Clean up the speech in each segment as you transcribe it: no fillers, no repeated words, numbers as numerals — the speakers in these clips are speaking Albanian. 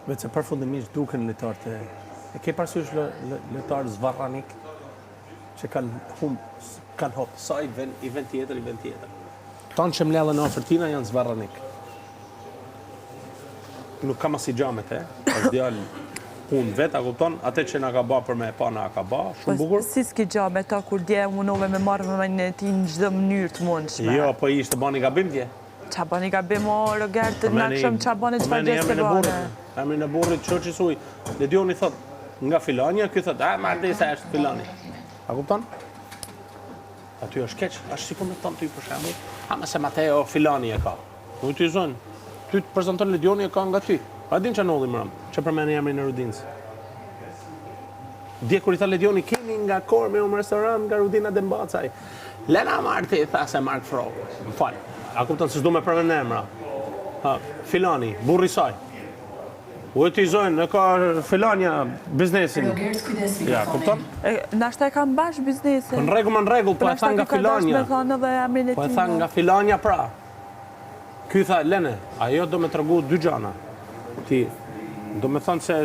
Veç se përfundimisht duken lojtarët e e ke parasysh lojtarë zvarranik që kanë hum kanë hop sa i ven i ven tjetër i ven tjetër. Tanë që mbledhen afër tina janë zvarranik. Nuk kam asnjë gja me te, është djalë punë vet, a kupton? Atë që na ka ba për me e pa na ka ba, shumë po, bukur. Si s'ki gja me ta kur dje munove me marrë vëmendjen e tij në çdo mënyrë të mundshme. Jo, po ishte bani gabim dje. Ça bani gabim o Rogert, na këshëm ça bani çfarë gjeste bane. Emrin e burrit çoçi suj. Ledioni thot nga filanja, ky thot, a ma di se është filani. A kupton? Aty është keq, është sikur me thonë ty për shembull, a më se Mateo filani e ka. Nuk ty zon. Ty të prezanton Ledioni e ka nga ty. A din ç'a ndodhi mbrëm, që përmendi emrin e Rudinës. Dje kur i tha Ledioni kemi nga Cormium Restaurant nga Rudina Dembacaj. Lena Marti tha se Mark Frroku. Më fal. A kupton se s'du me përmend emra. Ha, filani, burri i saj. U e ti zojnë, e ka filanja biznesin. Rogert, kujdes Ja, kupton? E, nashta e kam bash biznesin. Po në rregull, më në rregull, po e tha nga filanja. Me thonë edhe emrin e Po e tha nga filanja pra. Ky tha, Lene, ajo do me tregu dy gjana. Ti, do me thonë se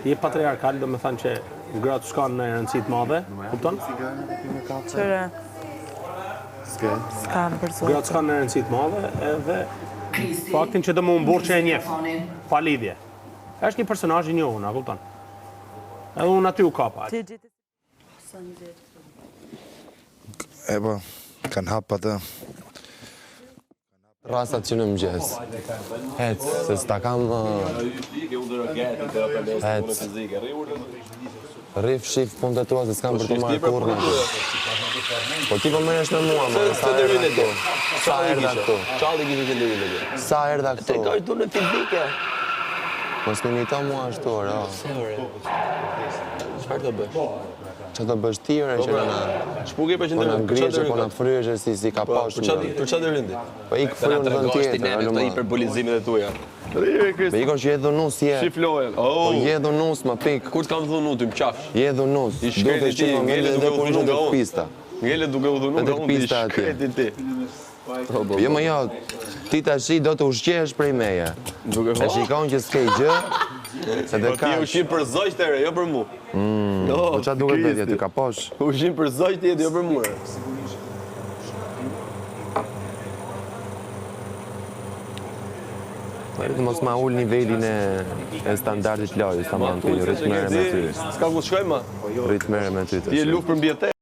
je patriarkal, do me thonë që gratë s'kanë në rëndësi të madhe, kupton? Qëre. S'kam për zotin. Gratë s'kanë në rëndësi të madhe, edhe faktin që do me u mburr që e njef, pa lidhje. Është një personazh i njohur, a kupton? Edhe unë aty u kapa. E po, kanë hap atë. Rasat që në mëngjes. Hec, se s'ta kam... Hec. Rri shif punët e tua se s'kam për të marrë kurrë me ty. Po ti po merresh me mua, më sa erdha këtu. Sa erdha këtu. Çalli kishte që ndërhynë atje. Sa erdha këtu. Te ka dhunë fizike. Mos më imito mua ashtu, ore. Pse ore? Çfarë do bësh? Çfarë do bësh ti ore që na Ç'pu ke për Po na ngrihesh po na fryhesh si si ka Po, poshtë. për çfarë për çfarë ndërhyn ti? Po ik fryhu në vend tjetër, ne me këto hiperbolizimet e tuaja. Po ik që je dhunus je. Shif lojën. Po Oh. je dhunus më pik. Kur të kam dhunu ty më qafsh. Je dhunus. I shkreti Dukesh ti, që më ngele mendje duke edhe u kur dhunu ishe nga tek unë. pista. Ngele duke u dhunu Edhe nga tek unë ti pista atje. shkreti ti. Po, Jo më jo, ti tashi do të ushqehesh prej meje. Duke E shikon që s'ke gjë, se dhe Po ti kaq. ushqim për zogjtë ere, jo për mu. Mm, po ça duket vetja ty ka posh? Ushqim për zogjtë jetë, jo për mu. Të mos ma ul nivelin e, e standardit lojës, tamam ti, rri të merrem me ty. S'ka ku të shkoj më. Rri të merrem me ty Ti je luftë për mbijetesë.